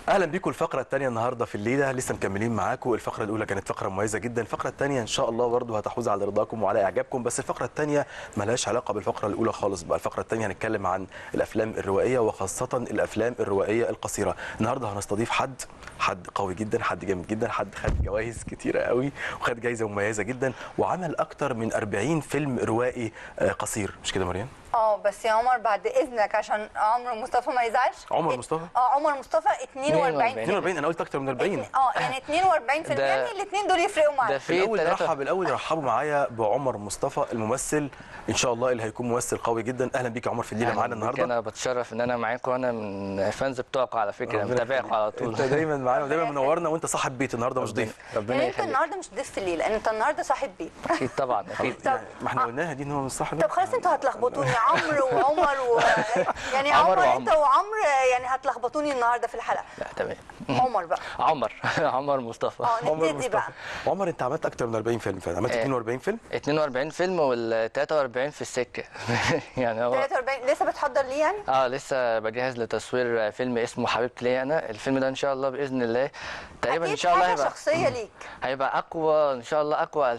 اهلا بيكم الفقرة الثانية النهارده في الليلة، لسه مكملين معاكم. الفقرة الاولى كانت فقره مميزة جدا، الفقرة الثانية ان شاء الله برضو هتحوز على رضاكم وعلى اعجابكم، بس الفقرة الثانية ملهاش علاقة بالفقره الاولى خالص بقى. الفقرة الثانية هنتكلم عن الافلام الروائيه وخاصة الافلام الروائيه القصيرة. النهارده هنستضيف حد قوي جدا، حد جامد جدا، حد خد جوائز كتيرة قوي وخد جايزة مميزة جدا وعمل اكتر من 40 فيلم روائي قصير، مش كده مريم؟ اه بس يا عمر بعد اذنك عشان عمرو مصطفى ما يزعلش. عمر مصطفى؟ اه عمر مصطفى 42 فيلم. 42، انا قلت اكتر من 40. يعني 42 فيلم، يعني الاثنين دول يفرقوا معايا. ده في الاول رحب، الاول رحبوا معايا بعمر مصطفى الممثل، ان شاء الله اللي هيكون ممثل قوي جدا. اهلا بيك يا عمر في الليلة معانا النهارده. انا بتشرف ان انا معاكم، وانا من fans بتوعكم على فكرة، متابعكم على طول. انت دايما معانا ودايما منورنا، وانت صاحب بيت النهارده مش ضيف. ربنا يعني يخليك. انت النهارده مش ضيف في الليلة، انت النهارده صاحب بيت. اكيد طبعا اكيد. طب ما احنا قلناها دي ان هو مش صاحب. طب خلاص انتوا هتلخبطوني، عمرو وعمر يعني عمر انت وعمرو، يعني هتلخبطوني النهارده في الحلقة. لا تمام. عمر بقى. عمر عمر مصطفى. نبتدي بقى. عمر انت عملت اكتر من 40 فيلم فعلا، عملت 42 فيلم؟ 42 فيلم وال 43 في السكة. يعني هو 43 لسه بتحضر ليه يعني؟ لسه بجهز لتصوير فيلم اسمه حبيبتي ليا انا. الفيلم ده ان شاء الله باذن الله تقريبا ان شاء الله هيبقى شخصية ليك، هيبقى اقوى ان شاء الله، اقوى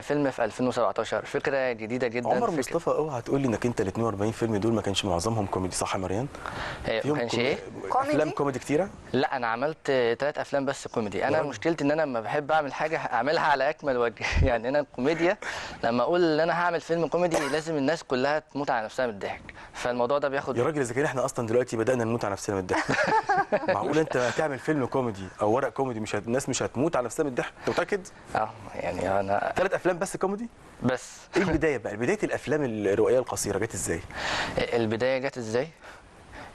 فيلم في 2017، فكرة جديدة جدا. عمر مصطفى اوعى تقول لي انك انت ال 42 فيلم دول ما كانش معظمهم كوميدي، صح يا مريم؟ ما كانش ايه؟ افلام كوميدي كتيرة؟ لا انا عملت 3 افلام بس كوميدي. انا مشكلتي ان انا لما بحب اعمل حاجة اعملها على اكمل وجه. يعني انا الكوميديا لما اقول ان انا هعمل فيلم كوميدي لازم الناس كلها تموت على نفسها من الضحك، فالموضوع ده بياخد. يا راجل اذا كان احنا اصلا دلوقتي بدانا نموت على نفسنا من الضحك، معقول انت هتعمل فيلم كوميدي او ورق كوميدي مش الناس مش هتموت على نفسها من الضحك؟ انت متاكد؟ يعني انا 3 افلام بس كوميدي بس. ايه البداية بقى؟ بداية الافلام الروائيه القصيرة جت ازاي؟ البداية جت ازاي؟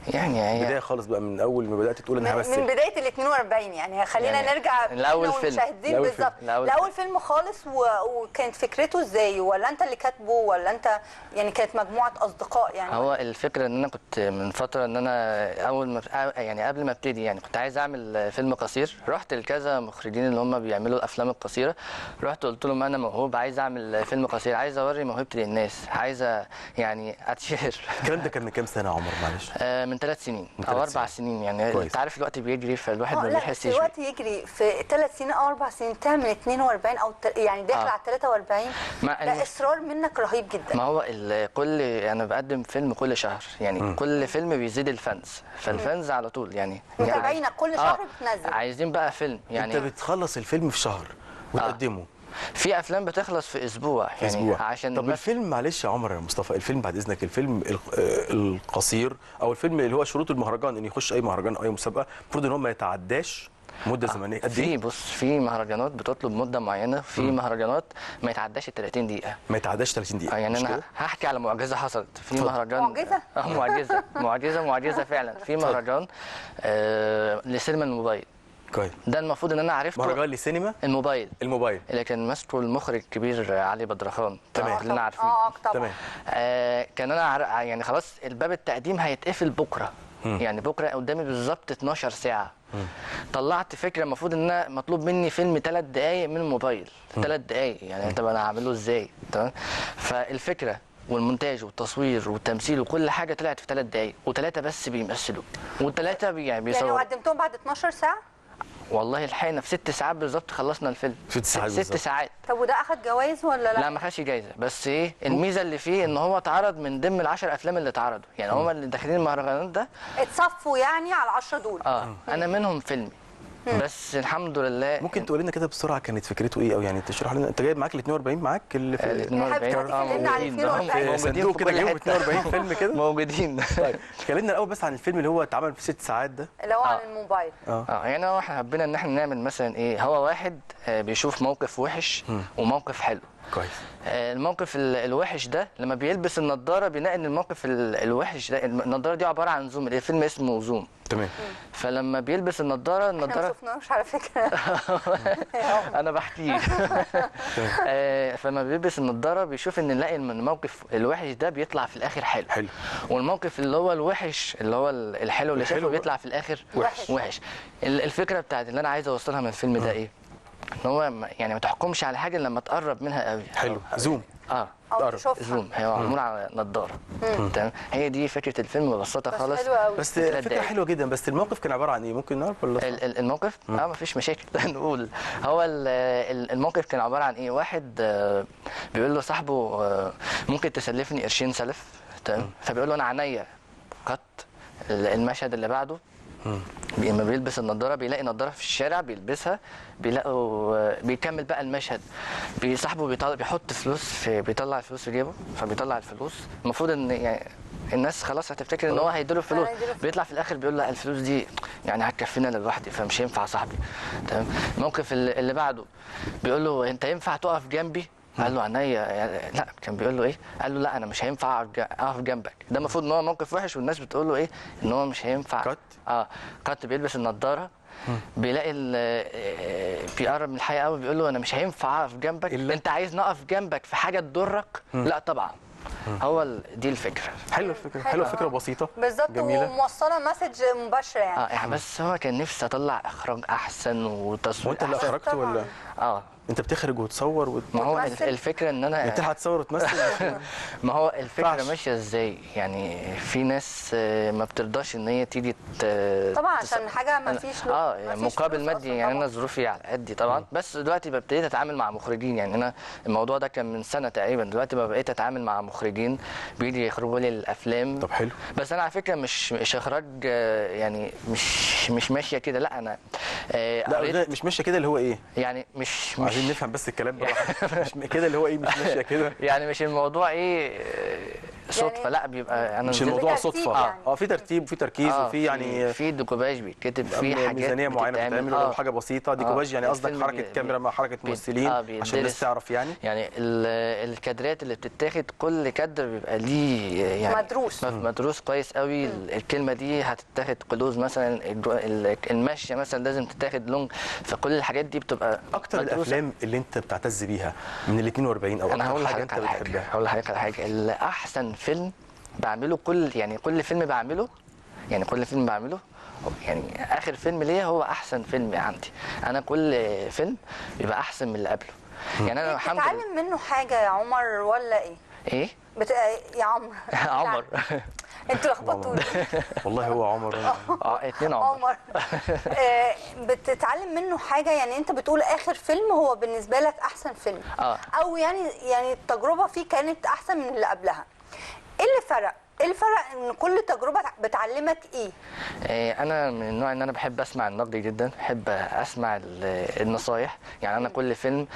يعني هي بداية خالص بقى من اول ما بدات تقول انا همثل، من بداية ال 42 يعني خلينا يعني نرجع لاول فيلم بالظبط، لاول فيلم خالص. وكانت فكرته ازاي؟ ولا انت اللي كاتبه ولا انت يعني كانت مجموعة اصدقاء؟ يعني هو الفكرة ان انا كنت من فترة ان انا اول ما يعني قبل ما ابتدي يعني كنت عايز اعمل فيلم قصير، رحت لكذا مخرجين اللي هم بيعملوا الافلام القصيرة، رحت قلت لهم انا موهوب عايز اعمل فيلم قصير، عايز اوري موهبتي للناس، عايز يعني اتشهر. الكلام ده كان من كام سنة يا عمر معلش؟ من 3 سنين او 4 سنين يعني. انت عارف الوقت بيجري فالواحد ما بيحسش. الوقت يجري في 3 سنين او 4 سنين تعمل 42 او يعني داخل على 43، ده اصرار منك رهيب جدا. ما هو كل انا بقدم فيلم كل شهر يعني. كل فيلم بيزيد ال fans، فال fans على طول يعني متابعينك كل شهر بتنزل، عايزين بقى فيلم. يعني انت بتخلص الفيلم في شهر وتقدمه؟ في افلام بتخلص في اسبوع يعني. أسبوع. عشان طب الفيلم معلش يا عمر يا مصطفى، الفيلم بعد اذنك، الفيلم القصير او الفيلم اللي هو شروط المهرجان ان يخش اي مهرجان او اي مسابقة المفروض ان هو ما يتعداش مده زمنية قد ايه؟ بص في مهرجانات بتطلب مده معينة، في مهرجانات ما يتعداش 30 دقيقة. ما يتعداش 30 دقيقة. يعني انا هحكي على معجزه حصلت في مهرجان. معجزه؟ معجزه معجزه معجزه فعلا. في مهرجان لسينما الموبايل. كويس. ده المفروض ان انا عرفته. مهرجان لسينما الموبايل. الموبايل اللي كان ماسكه المخرج الكبير علي بدرخان، تمام، كلنا عارفين. طبعا. كان انا يعني خلاص الباب التقديم هيتقفل بكره. يعني بكره قدامي بالظبط 12 ساعة. طلعت فكرة المفروض ان انا مطلوب مني فيلم 3 دقائق من الموبايل، 3 دقائق يعني. طب انا هعمله ازاي؟ تمام. فالفكرة والمونتاج والتصوير والتمثيل وكل حاجة طلعت في 3 دقائق، و3 بس بيمثلوا، و3 يعني بيصوروا. يعني وقدمتهم بعد 12 ساعة؟ والله لحقنا في 6 ساعات بالظبط، خلصنا الفيلم 6 ساعات. 6 ساعات. طب وده اخد جوائز ولا لا؟ لا ما خدش جايزة، بس ايه الميزة اللي فيه ان هو اتعرض من ضمن ال 10 افلام اللي اتعرضوا، يعني هم اللي داخلين المهرجانات ده اتصفوا يعني على 10 دول. انا منهم فيلمي بس الحمد لله. ممكن تقول لنا كده بسرعة كانت فكرته ايه، او يعني تشرح لنا؟ انت جايب معاك ال 42 معاك اللي في ال 42 موجودين صندوق كده جايب 42 فيلم كده موجودين. طيب كلمنا الاول بس عن الفيلم اللي هو اتعمل في 6 ساعات ده، اللي هو عن الموبايل. يعني هو احنا حبينا ان احنا نعمل مثلا ايه، هو واحد بيشوف موقف وحش وموقف حلو. كويس. الموقف الوحش ده لما بيلبس النضارة بيلاقي ان الموقف الوحش ده، النضارة دي عبارة عن zoom، الفيلم اسمه Zoom. تمام. فلما بيلبس النضارة احنا ما شفناهوش على فكرة. انا بحكيه. فلما بيلبس النضارة بيشوف ان نلاقي الموقف الوحش ده بيطلع في الاخر حلو. حلو. والموقف اللي هو الوحش اللي هو الحلو اللي شافه بيطلع في الاخر وحش. وحش. الفكرة بتاعت اللي انا عايز اوصلها من الفيلم ده ايه؟ ان هو يعني ما تحكمش على حاجة لما تقرب منها قوي. حلو. zoom. او قرب. تشوفها. zoom، هي معمول على نظاره. تمام، هي دي فكرة الفيلم ببساطة بس خالص. حلوة قوي. بس ثلاث فكرة دقايق. حلوة جدا. بس الموقف كان عبارة عن ايه؟ ممكن نعرف ولا؟ الموقف مفيش مشاكل. نقول هو الموقف كان عبارة عن ايه. واحد بيقول له صاحبه ممكن تسلفني قرشين سلف؟ تمام، فبيقول له انا عينيا. قط المشهد اللي بعده لما بيلبس النضارة بيلاقي نضاره في الشارع بيلبسها، بيلاقوا بيكمل بقى المشهد. صاحبه بيطلع بيحط فلوس في، بيطلع الفلوس في جيبه، فبيطلع الفلوس. المفروض ان يعني الناس خلاص هتفتكر ان هو هيديله فلوس، هيديله فلوس. بيطلع في الاخر بيقول لا الفلوس دي يعني هتكفينا انا لوحدي، فمش هينفع صاحبي. تمام. الموقف اللي بعده بيقول له انت ينفع تقف جنبي؟ قال له عينيا. لا كان بيقول له ايه؟ قال له لا انا مش هينفع اقف جنبك. ده المفروض ان هو موقف وحش، والناس بتقول له ايه؟ ان هو مش هينفع. cut. Cut. بيلبس النضارة بيلاقي بيقرب من الحقيقة قوي، بيقول له انا مش هينفع اقف جنبك. انت عايز نقف جنبك في حاجة تضرك؟ لا طبعا. هو دي الفكرة. حلوة الفكرة، حلوة الفكرة، بسيطة بالظبط، جميلة. وموصله message مباشرة يعني. يعني بس هو كان نفسي اطلع اخراج احسن وتصوير وانت اللي احسن. اخرجت ولا اه انت بتخرج وتصور ما هو وتمثل؟ الفكرة ان انا انت هتصور وتمثل؟ ما هو الفكرة ينفعش. ماشية ازاي يعني. في ناس ما بترضاش ان هي تيجي طبعا عشان حاجة ما فيش يعني ما فيش مقابل فلوس مادي أصلاً يعني. انا طبعاً. ظروفي على قدي طبعا، بس دلوقتي ببتدي اتعامل مع مخرجين. يعني انا الموضوع ده كان من سنة تقريبا، دلوقتي بقيت اتعامل مع مخرجين بيجي يخرجوا لي الافلام. طب حلو. بس انا على فكرة مش اخراج يعني مش ماشية كده. لا انا لا قريت ده مش ماشية كده اللي هو ايه؟ يعني مش عايزين نفهم بس الكلام بالراحة. مش كده اللي هو ايه مش ماشية كده؟ يعني مش الموضوع ايه صدفة، يعني لا بيبقى انا مش نزلت- الموضوع بترتيب صدفة. يعني. اه في ترتيب وفي تركيز وفي يعني في ديكوباج بيتكتب، في حاجات ميزانية معينة بتتعمل ولو حاجة بسيطة. ديكوباج يعني قصدك الفيلم حركة كاميرا مع حركة ممثلين عشان الناس بيدرس. تعرف يعني. يعني الكادرات اللي بتتاخد، كل كادر بيبقى ليه يعني مدروس. مدروس كويس قوي. الكلمة دي هتتاخد close مثلا، المشية مثلا لازم تتاخد long، فكل الحاجات دي بتبقى اكتر مدروسة. الافلام اللي انت بتعتز بيها من ال 42 او انا اكتر هقول حاجة لحضرتك انت على حاجة، بتحبها؟ هقول لحضرتك على حاجة. الاحسن فيلم بعمله كل يعني كل فيلم بعمله يعني كل فيلم بعمله يعني اخر فيلم ليا هو احسن فيلم عندي. انا كل فيلم بيبقى احسن من اللي قبله. يعني انا الحمد لله. بتتعلم منه حاجة يا عمر ولا ايه؟ ايه؟ يا عمر. عمر. انتوا لخبطوني. والله هو عمر. اتنين عمر. عمر. بتتعلم منه حاجة يعني. انت بتقول اخر فيلم هو بالنسبة لك احسن فيلم. او يعني التجربة فيه كانت احسن من اللي قبلها. ايه اللي فرق؟ ايه الفرق ان كل تجربه بتعلمك ايه؟ انا من النوع ان انا بحب اسمع النقد جدا، بحب اسمع النصايح. يعني انا كل فيلم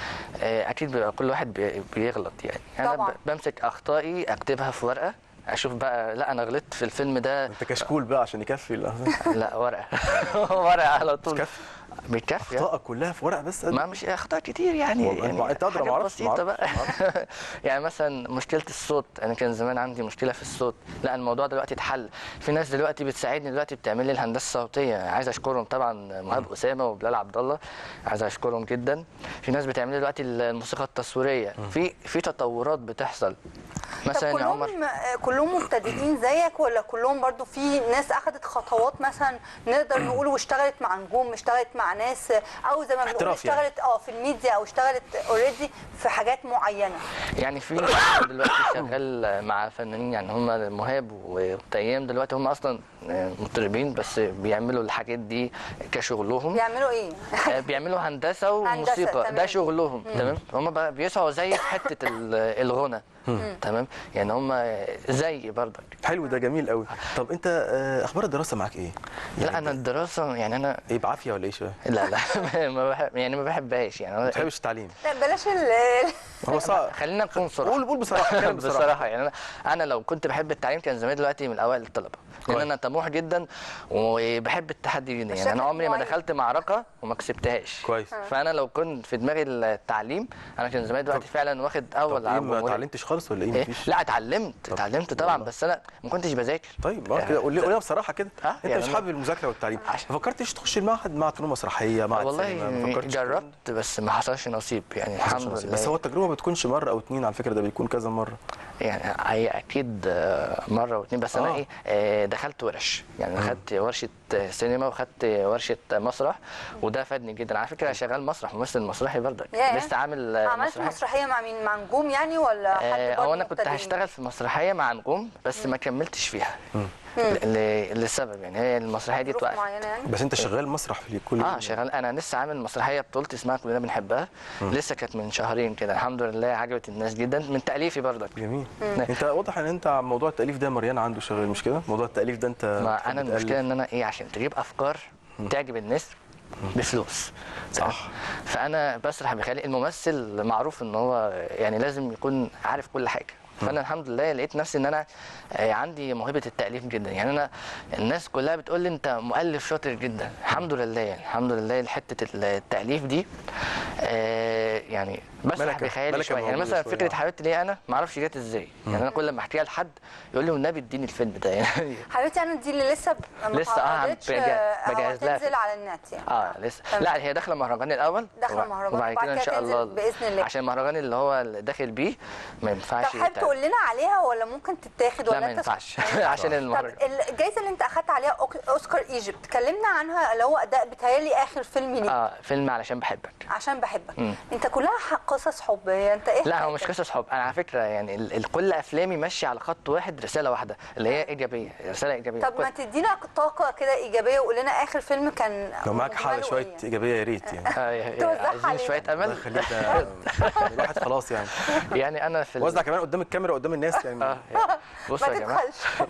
اكيد بيبقى كل واحد بيغلط يعني. انا طبعاً. بمسك اخطائي اكتبها في ورقة، اشوف بقى لا انا غلطت في الفيلم ده. انت كشكول بقى عشان يكفي لا ورقة. ورقة على طول. بتكفي؟ بتكفي. اخطائك كلها في ورقة بس؟ ما مش اخطاء كتير يعني. والله يعني انت ادرى، حاجات ما اعرفش، بسيطة ما بقى. يعني مثلا مشكلة الصوت، انا كان زمان عندي مشكلة في الصوت، لا الموضوع دلوقتي اتحل. في ناس دلوقتي بتساعدني دلوقتي بتعمل لي الهندسة الصوتية، عايز اشكرهم طبعا، مهاب اسامة وبلال عبد الله، عايز اشكرهم جدا. في ناس بتعمل لي دلوقتي الموسيقى التصويرية. في تطورات بتحصل. مثلا طب يا عمر كلهم مبتدئين زيك ولا كلهم برضو في ناس اخذت خطوات مثلا نقدر نقول واشتغلت مع نجوم، اشتغلت مع ناس، او زي ما بنقول احتراف يعني. اشتغلت في الميديا او اشتغلت already في حاجات معينة؟ يعني في دلوقتي شغال مع فنانين، يعني هم مهاب وتيام دلوقتي هم اصلا مطربين بس بيعملوا الحاجات دي كشغلهم. بيعملوا ايه؟ بيعملوا هندسة وموسيقى، ده شغلهم. تمام، هم بيسعوا زي في حتة الغنى. تمام، يعني هم زي برضك. حلو، ده جميل قوي. طب انت اخبار الدراسة معاك ايه؟ يعني لا انا الدراسة يعني انا ايه بعافية ولا ايه شوية؟ لا لا ما بحب، يعني ما بحبهاش يعني. ما بتحبش التعليم؟ لا بلاش هو صعب. خلينا نكون صراحة. قول بصراحة، بصراحة يعني انا لو كنت بحب التعليم كان زمان دلوقتي من اوائل الطلبة، لان انا طموح جدا وبحب التحدي جدا. يعني انا عمري ما دخلت معركة وما كسبتهاش. كويس. فانا لو كنت في دماغي التعليم انا كان زمان دلوقتي فعلا واخد اول على الجمهورية. ما اتعلمتش خالص. خالص ولا ايه؟ مفيش؟ لا اتعلمت طبعا، بس انا ما كنتش بذاكر. طيب كده قول لي بصراحة كده، انت يعني مش حابب المذاكرة والتعليم، ما فكرتش تخش المعهد، معهد فنون مسرحية، معهد سينما؟ والله جربت بس ما حصلش نصيب يعني، الحمد لله. بس هو التجربة ما بتكونش مرة او اتنين على فكرة، ده بيكون كذا مرة يعني. هي اكيد مرة واتنين، بس انا ايه دخلت ورش يعني، خدت ورشه سينما وخدت ورشه مسرح، وده فادني جدا على فكرة. شغال مسرح، ممثل مسرحي برضك، لسه عامل عملت مسرحية مع مين؟ مع نجوم يعني ولا حد؟ هو انا كنت هشتغل في مسرحية مع نجوم بس ما كملتش فيها لسبب يعني، هي المسرحية دي اتوقفت يعني. بس انت شغال مسرح في كل شغال. انا لسه عامل مسرحية بطولتي اسمها كلنا بنحبها، لسه كانت من شهرين كده، الحمد لله عجبت الناس جدا، من تاليفي برضك. جميل. انت واضح ان انت موضوع التاليف ده مريان عنده شغال، مش كده؟ موضوع التاليف ده انت ما انا المشكلة ان انا ايه، عشان تجيب افكار تعجب الناس بفلوس، صح؟ فانا بسرح بخيالي. الممثل معروف ان هو يعني لازم يكون عارف كل حاجة، فانا الحمد لله لقيت نفسي ان انا عندي موهبة التاليف جدا يعني. انا الناس كلها بتقول لي انت مؤلف شاطر جدا، الحمد لله يعني، الحمد لله حتة التاليف دي يعني بسرح بخيالي شوية يعني. مثلا فكرة حبيبتي ليه انا ما اعرفش جت ازاي يعني، انا كل ما احكيها لحد يقول لي والنبي اديني الفيلم ده يعني. حبيبتي انا دي اللي لسه لسه بجهز لها، تنزل على النت يعني. لسه لا، هي داخله مهرجان الاول، داخله مهرجان وبعد كده ان شاء الله باذن الله، عشان المهرجان اللي هو داخل بيه ما ينفعش. طب حابب تقول لنا عليها ولا ممكن تتاخد ولا لا؟ ما ينفعش عشان المهرجان. طب الجائزة اللي انت اخدت عليها اوسكار ايجيبت، كلمنا عنها، اللي هو اداء بيتهيألي اخر فيلم ليك. فيلم علشان بحبك. عشان بحبك. انت كلها قصص حب انت ايه؟ لا هو مش قصص حب، انا على فكرة يعني كل افلامي ماشية على خط واحد، رسالة واحدة اللي هي ايجابية، رسالة ايجابية. طب ما تدينا طاقة كده ايجابية وقول لنا اخر فيلم كان لو معاك حاجة شوية ايجابية يا ريت يعني. عايزين شوية امل. الله يخليك، الواحد خلاص يعني. يعني انا في وزع كمان قدام الكاميرا قدام الناس يعني. بصوا يا جماعة،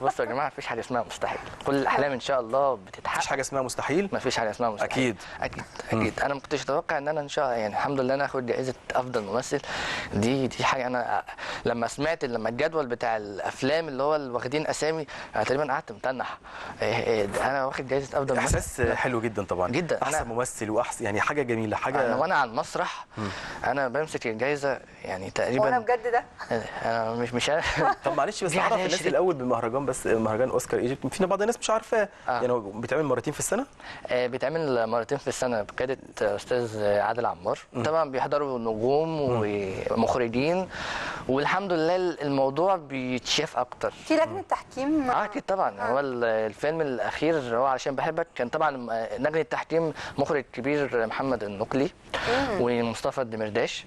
بصوا يا جماعة، مفيش حاجة اسمها مستحيل، كل الاحلام ان شاء الله بتتحقق. مفيش حاجة اسمها مستحيل، مفيش حاجة اسمها مستحيل. اكيد اكيد اكيد. انا ما كنتش اتوقع ان انا ان شاء الله يعني الحمد لله انا اخد جائزة افضل ممثل، دي حاجة انا لما سمعت، لما الجدول بتاع الافلام اللي هو اللي واخدين اسامي، انا تقريبا قعدت متنح، انا واخد جائزة افضل ممثل. احساس حلو جدا طبعا جدا، احسن ممثل واحسن يعني، حاجة جميلة حاجة. انا وانا على المسرح انا بمسك الجائزة يعني تقريبا. وانا بجد ده انا مش عارف. طب معلش بس اعرف الناس الاول بمهرجان، بس مهرجان اوسكار ايجيبت في بعض الناس مش عارفاه يعني، هو بيتعمل مرتين في السنة؟ بيتعمل مرتين في السنة بقيادة استاذ عادل عمار. طبعا بيحضروا نجوم ومخرجين، والحمد لله الموضوع بيتشاف اكتر. في لجنة تحكيم؟ اكيد طبعا. هو الفيلم الاخير هو علشان بحبك كان طبعا لجنة تحكيم مخرج كبير محمد النقلي ومصطفى الدمرداش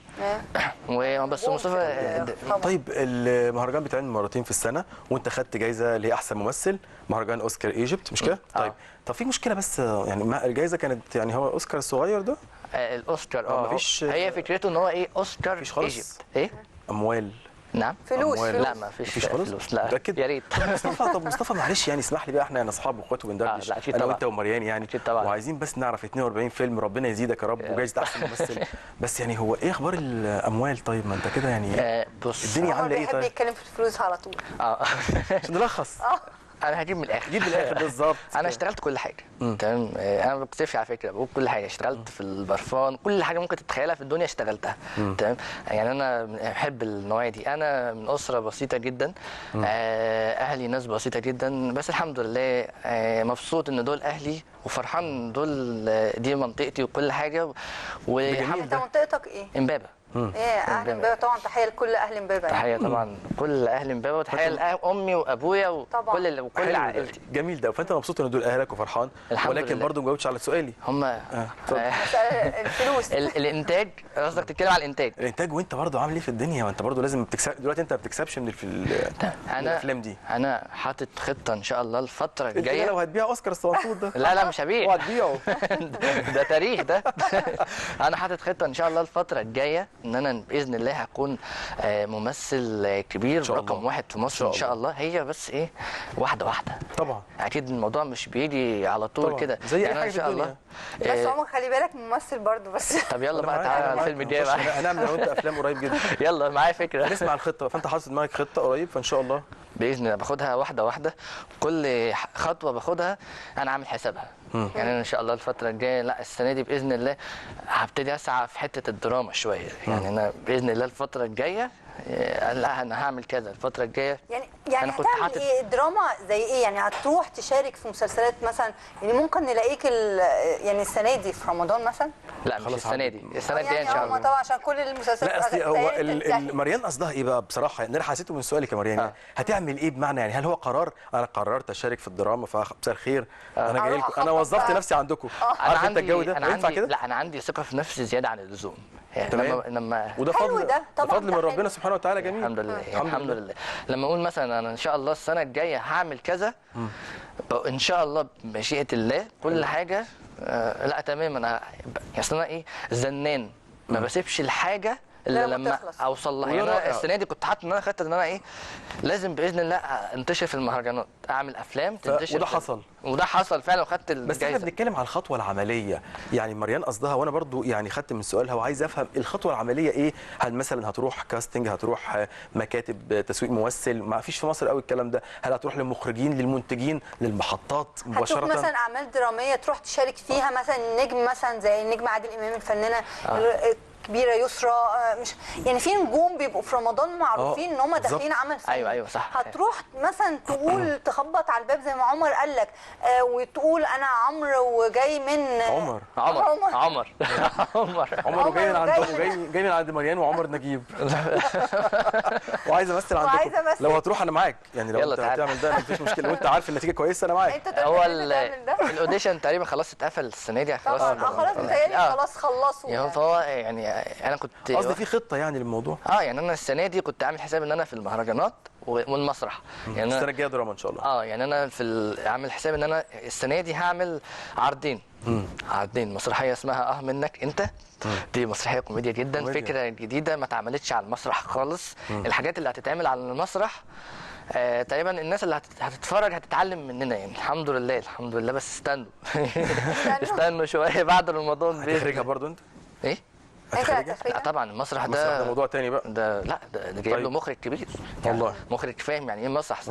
وبس مصطفى. طيب المهرجان بيتعمل مرتين في السنة، وانت خدت جايزة اللي هي احسن ممثل مهرجان اوسكار ايجيبت، مش كده؟ طيب طب في مشكلة بس يعني، الجايزة كانت يعني هو اوسكار الصغير ده الاوسكار مفيش. هي فكرته ان هو ايه، اوسكار ايجيبت ايه؟ اموال. نعم فلوس. لا ما فيش فلوس، لا متأكد؟ يا ريت. مصطفى، طب مصطفى معلش يعني اسمح لي بقى، احنا اصحاب واخوات وبندردش انا وانت ومريان يعني، وعايزين بس نعرف 42 فيلم، ربنا يزيدك يا رب، وجايزه احسن ممثل، بس يعني هو ايه اخبار الاموال؟ طيب ما انت كده يعني بص الدنيا عامله ايه؟ طيب بيتكلم في الفلوس على طول. عشان نلخص. انا هجيب من الاخر. جيب من الاخر بالظبط. انا اشتغلت كل حاجة تمام، انا ما بكتفش على فكرة، بقول كل حاجة، اشتغلت في البرفان، كل حاجة ممكن تتخيلها في الدنيا اشتغلتها. تمام يعني انا بحب النوعية دي. انا من اسره بسيطة جدا، اهلي ناس بسيطة جدا، بس الحمد لله مبسوط ان دول اهلي وفرحان دول، دي منطقتي وكل حاجة. والحمد. انت منطقتك ايه؟ امبابه. ايه اهل امبابه طبعا، تحية لكل اهل امبابه. تحية طبعا كل اهل امبابه، وتحية لامي وابويا وكل وكل عائلتي. جميل ده. فانت مبسوط ان دول اهلك وفرحان، ولكن برضه ما جاوبتش على سؤالي. هم الفلوس، الانتاج، قصدك تتكلم على الانتاج؟ الانتاج، وانت برضه عامل ايه في الدنيا؟ ما انت برضه لازم بتكسب دلوقتي، انت ما بتكسبش من الافلام دي. انا حاطط خطه ان شاء الله الفترة الجاية. لو هتبيع اوسكار الصغنطوط ده. لا لا مش هبيع، وهتبيعه ده تاريخ ده. انا حاطط خطه ان شاء الله الفترة الجاية ان انا باذن الله هكون ممثل كبير رقم واحد في مصر ان شاء الله. هي بس ايه، واحدة واحدة طبعا، اكيد الموضوع مش بيجي على طول كده زي يعني اي حاجة ان شاء الله. بس عمر خلي بالك ممثل برضه بس. طب يلا بقى تعالى الفيلم الجاي بقى، هنعمل انا وانت افلام قريب جدا. يلا معايا فكرة، نسمع الخطة. فانت حاطط دماغك خطه قريب، فان شاء الله باذن الله باخدها واحدة واحدة، كل خطوة باخدها انا عامل حسابها. يعني انا ان شاء الله الفترة الجاية، لا السنة دي باذن الله هبتدي اسعى في حتة الدراما شوية. يعني انا باذن الله الفترة الجاية لا انا هعمل كذا الفترة الجاية. يعني أنا كنت هتعمل حاطط ايه؟ دراما زي ايه يعني؟ هتروح تشارك في مسلسلات مثلا؟ يعني ممكن نلاقيك يعني السنة دي في رمضان مثلا؟ لا مش خلاص السنة دي، السنة الجاية ان يعني شاء ما الله. طبعا عشان كل المسلسلات لا اصل هو تقريباً تنتهي. مريان قصدها ايه بقى بصراحة؟ يعني انا حسيته من سؤالك يا مريان، هتعمل ايه بمعنى يعني هل هو قرار انا قررت اشارك في الدراما فمساء الخير انا جاي أروح لكم، انا أخبط وظفت بقى. نفسي عندكم، أنا عارف انت عندي الجو ده أنا ينفع عندي كده؟ لا انا عندي ثقة في نفسي زيادة عن اللزوم. يعني تمام. لما وده حلو فضل، ده، طبعاً ده فضل ده من حلو. ربنا سبحانه وتعالى. جميل، الحمد لله، الحمد لله. لما اقول مثلا انا ان شاء الله السنة الجاية هعمل كذا، ان شاء الله بمشيئة الله كل حاجة. لا تمام. انا اصل انا ايه، زنان، ما بسيبش الحاجة الا لما لما تخلص. اوصل لها. وده يعني انا رائع. السنة دي كنت حاطط ان انا خدت ان انا ايه، لازم باذن الله انتشر في المهرجانات، اعمل افلام تنتشر وده حصل. وده حصل فعلا، وخدت بس احنا الجايزة. بنتكلم على الخطوة العملية، يعني مريان قصدها، وانا برضو يعني خدت من سؤالها وعايز افهم الخطوة العملية ايه. هل مثلا هتروح كاستنج، هتروح مكاتب تسويق ممثل؟ ما فيش في مصر قوي الكلام ده. هل هتروح للمخرجين، للمنتجين، للمحطات هتروح مباشرة؟ مثلا اعمال درامية تروح تشارك فيها مثلا نجم، مثلا زي النجم عادل امام، الفنانة الكبيرة يسرا، مش يعني في نجوم بيبقوا في رمضان معروفين ان هم بالظبط. داخلين عمل فني. أيوة، صح. هتروح مثلا تقول تخبط على الباب زي ما عمر قال لك، وتقول انا عمرو وجاي من عمر. عمر عمر عمر عمر وجاي من عند وجاي جاي من عند مريان وعمر نجيب وعايز امثل عندكم. وعايز أمثل. لو هتروح انا معاك، يعني لو يلا انت تعالى. هتعمل ده مفيش مشكلة، وانت عارف النتيجة كويسة انا معاك. انت هو تقدر تعمل ده؟ ال audition تقريبا خلاص اتقفل السنة دي، خلاص طبعا خلاص متهيألي خلاص خلصوا يعني يعني. فهو يعني انا كنت قصدي في خطه يعني للموضوع. يعني انا السنة دي كنت عامل حساب ان انا في المهرجانات والمسرح. يعني السنة انا الجاية دراما ان شاء الله. يعني انا في عامل حساب ان انا السنة دي هعمل عرضين، مسرحية اسمها منك انت، دي مسرحية كوميديا جدا، كوميديا. فكرة جديدة ما اتعملتش على المسرح خالص. الحاجات اللي هتتعمل على المسرح تقريبا الناس اللي هتتفرج هتتعلم مننا يعني. الحمد لله الحمد لله. بس استنوا استنوا شوية بعد رمضان بإذن هتخرجها الله. برضو انت؟ ايه؟ انت هتخرجها؟ هتخرجها؟ لا طبعا المسرح المسرح ده ده موضوع تاني بقى. ده لا ده جايب طيب. له مخرج كبير والله. مخرج فاهم يعني ايه مسرح.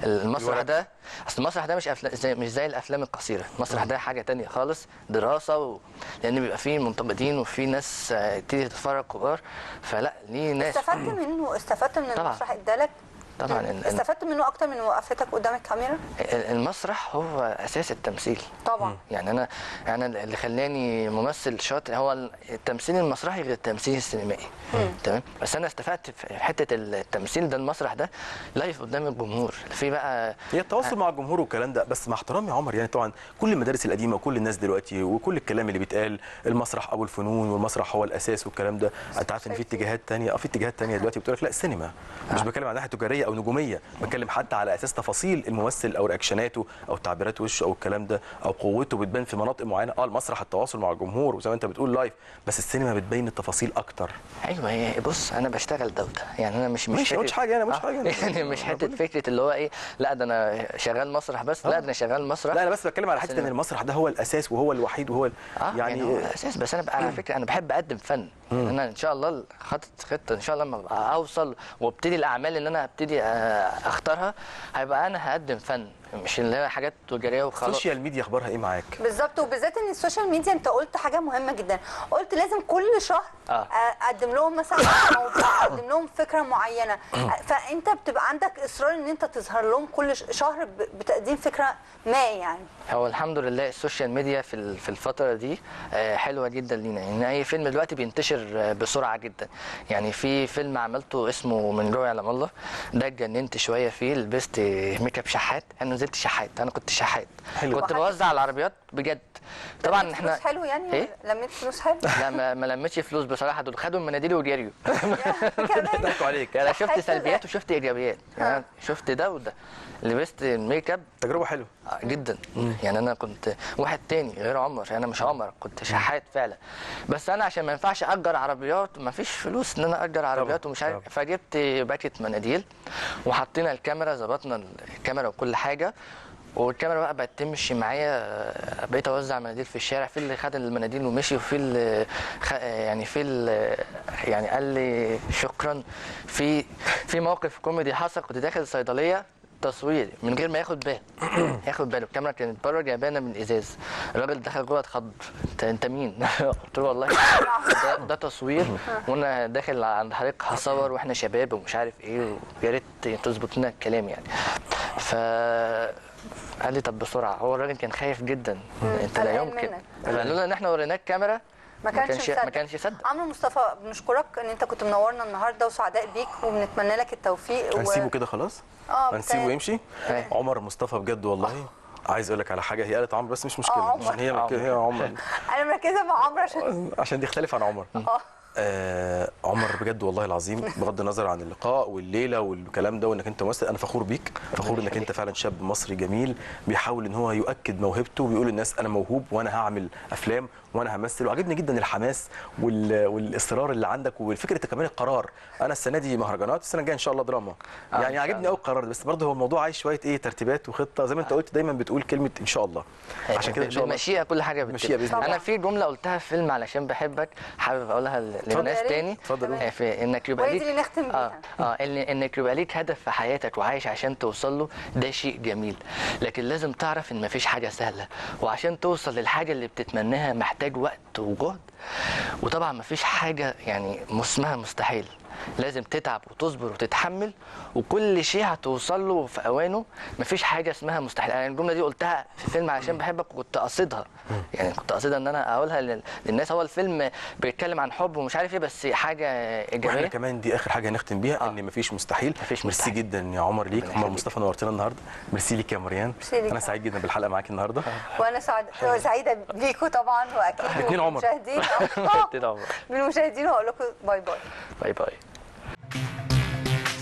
المسرح الورق. ده اصل المسرح ده مش أفلام زي مش زي الافلام القصيرة. المسرح ده حاجة تانية خالص، دراسة لان بيبقى فيه منتقدين وفيه ناس تيجي تتفرج كبار، فلا ليه ناس. استفدت منه؟ استفدت من طبعاً. المسرح ادالك؟ طبعا استفدت منه اكتر من وقفتك قدام الكاميرا؟ المسرح هو اساس التمثيل طبعا. يعني انا اللي خلاني ممثل شاطر هو التمثيل المسرحي غير التمثيل السينمائي. تمام. بس انا استفدت في حتة التمثيل ده، المسرح ده live قدام الجمهور، في بقى هي التواصل مع الجمهور والكلام ده. بس مع احترامي يا عمر، يعني طبعا كل المدارس القديمة وكل الناس دلوقتي وكل الكلام اللي بيتقال المسرح ابو الفنون والمسرح هو الاساس والكلام ده، انت عارف ان في اتجاهات ثانية، في اتجاهات ثانية دلوقتي بتقول لك لا السينما. مش بتكلم عن ناحية تجارية او نجوميه، بتكلم حتى على اساس تفاصيل الممثل او رياكشناته او تعبيرات وشه او الكلام ده او قوته بتبان في مناطق معينة. المسرح التواصل مع الجمهور وزي ما انت بتقول live، بس السينما بتبين التفاصيل اكتر. ايوه هي بص انا بشتغل ده وده، يعني انا مش ماشي، ما قلتش حاجة، أنا ما قلتش حاجة. يعني مش حتة فكرة اللي هو ايه، لا ده انا شغال مسرح بس، لا ده انا شغال مسرح. لا انا بس بتكلم على حتة ان المسرح ده هو الاساس وهو الوحيد وهو يعني هو اساس. بس انا بقى على فكرة انا بحب اقدم فن. يعني انا ان شاء الله حاطط خطه ان شاء الله لما ابقى اوصل وابتدي الاعمال اللي انا هبتدي اختارها، هيبقى انا هقدم فن، مش اللي هي حاجات تجارية وخلاص. ال social media اخبارها ايه معاك؟ بالظبط، وبالذات ان ال social media انت قلت حاجة مهمة جدا، قلت لازم كل شهر اقدم لهم مثلا موضوع، اقدم لهم فكرة معينة، فانت بتبقى عندك اصرار ان انت تظهر لهم كل شهر بتقديم فكرة ما يعني. هو الحمد لله ال social media في الفترة دي حلوة جدا لينا. يعني اي فيلم دلوقتي بينتشر بسرعة جدا. يعني في فيلم عملته اسمه من جوع يعلم الله، ده اتجننت شوية فيه، لبست make up شحات، انا نزلت شحات، انا كنت شحات. حلو. كنت بوزع العربيات بجد. طبعا احنا فلوس حلو يعني؟ إيه؟ لميت فلوس حلو؟ لا ما لميتش فلوس بصراحة، دول خدوا المناديل وجريوا. كمان ضحكوا عليك. يعني شفت شحات سلبيات وشفت ايجابيات، يعني شفت ده وده. لبست ال make up تجربه حلوة جدا. يعني انا كنت واحد تاني غير عمر، انا مش عمر، كنت شحات فعلا. بس انا عشان ما ينفعش اجر عربيات، ما فيش فلوس ان انا اجر عربيات ومش عارف، فجبت باكت مناديل وحطينا الكاميرا، ظبطنا الكاميرا وكل حاجة، والكاميرا بقى بقت تمشي معايا. بقيت اوزع مناديل في الشارع، في اللي خد المناديل ومشي، وفي اللي يعني في اللي يعني قال لي شكرا. في موقف كوميدي حصل، كنت داخل الصيدلية التصوير من غير ما ياخد باله. ياخد باله، الكاميرا كانت بره جايبانا من الازاز. الراجل دخل جوه اتخض، انت مين؟ قلت له والله ده تصوير، وانا داخل عند حضرتك هصور، واحنا شباب ومش عارف ايه، ويا ريت تظبط لنا الكلام يعني. ف قال لي طب بسرعة. هو الراجل كان خايف جدا، انت لا قلقان يمكن. منك. لولا ان احنا وريناه الكاميرا ما كانش ما كانش يصدق. عمرو مصطفى، بنشكرك ان انت كنت منورنا النهارده، وسعداء بيك، وبنتمنى لك التوفيق. هنسيبه كده خلاص؟ هنسيبه يمشي؟ عمر مصطفى بجد والله عايز اقول لك على حاجة، هي قالت عمرو بس مش مشكلة، عشان هي هي عمر. انا مركزه مع عمرو عشان دي تختلف عن عمر. عمر بجد والله العظيم، بغض النظر عن اللقاء والليلة والكلام ده وانك انت ممثل، انا فخور بيك، فخور انك انت فعلا شاب مصري جميل بيحاول ان هو يؤكد موهبته وبيقول للناس انا موهوب وانا هعمل افلام وانا همثل. وعجبني جدا الحماس والاصرار اللي عندك، وفكره كمان القرار، انا السنة دي مهرجانات، السنة الجاية ان شاء الله دراما. يعني عجبني قوي القرار ده، بس برضه هو الموضوع عايز شوية ايه ترتيبات وخطه، زي ما انت قلت دايما بتقول كلمة ان شاء الله. عشان كده ان شاء الله بالمشيئة كل حاجة بالمشيئة باذن الله. انا في جملة قلتها في فيلم علشان بحبك، حابب اقولها للناس تاني. اتفضل. في انك يبقى ليك اللي نختم بيها. انك يبقى ليك هدف في حياتك وعايش عشان توصل له، ده شيء جميل، لكن لازم تعرف ان مفيش حاجة سهلة، وعشان توصل للحاجة اللي بتتمناها محتاج وقت وجهد، وطبعا مفيش حاجة يعني اسمها مستحيل، لازم تتعب وتصبر وتتحمل، وكل شيء هتوصل له في اوانه، مفيش حاجة اسمها مستحيل. انا يعني الجملة دي قلتها في فيلم علشان بحبك، وكنت قاصدها، يعني كنت قاصدها ان انا اقولها للناس. هو الفيلم بيتكلم عن حب ومش عارف ايه، بس حاجة ايجابية. واحنا كمان دي اخر حاجة هنختم بيها، ان مفيش مستحيل. ميرسي جدا يا عمر ليك، عمر مصطفى نورتنا النهارده. ميرسي ليك يا مريان، انا سعيد جدا بالحلقة معاك النهارده. وانا سعيدة بيكم طبعا، واكيد الاثنين عمر بالمشاهدين، واقول لكم bye bye. bye bye.